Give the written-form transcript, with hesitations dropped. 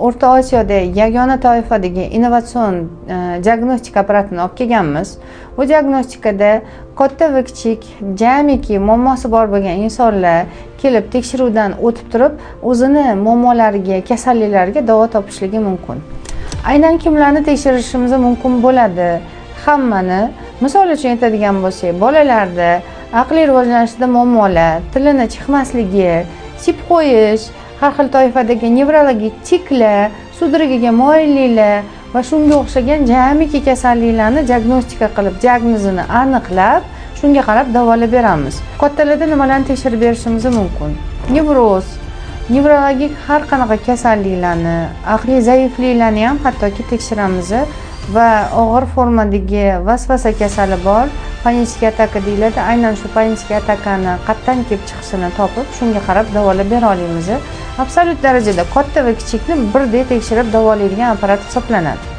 O'rta Osiyoda yagona toifadagi innovatsion diagnostika apparatini olib kelganmiz. Bu diagnostikada katta va kichik, jamiki muammosi bor bo'lgan insonlar kelib, tekshiruvdan o'tib turib, o'zini muammolariga, kasalliklariga davo topishligi mumkin. Aynan kimlarni tekshirishimiz mumkin bo'ladi? Hammani. Misol uchun aytadigan bo'lsak, bolalarda aqliy rivojlanishida muammolar, tilini chiqmasligi, sip qo'yish, har xil toifadagi nevrologik tiklar, судорога ga moyilliklar va shunga o'xshagan jamiki kasalliklarni diagnostika qilib, diagnozini aniqlab, shunga qarab davolab beramiz. Kattalarda nimalarni tekshirib berishimiz mumkin? Nevroz, nevrologik har qanaqa kasalliklarni, aqliy zaifliklarni ham hattoki tekshiramiz va og'ir formadagi vasvasa kasali bor, панический атака deyiladi. Aynan shu панический атака ni qayerdan kelib chiqishini topib, shunga qarab davolab bera olamiz. Absolyut darajada katta va kichikni birdek tekshirib davolaydigan apparat hisoblanadi.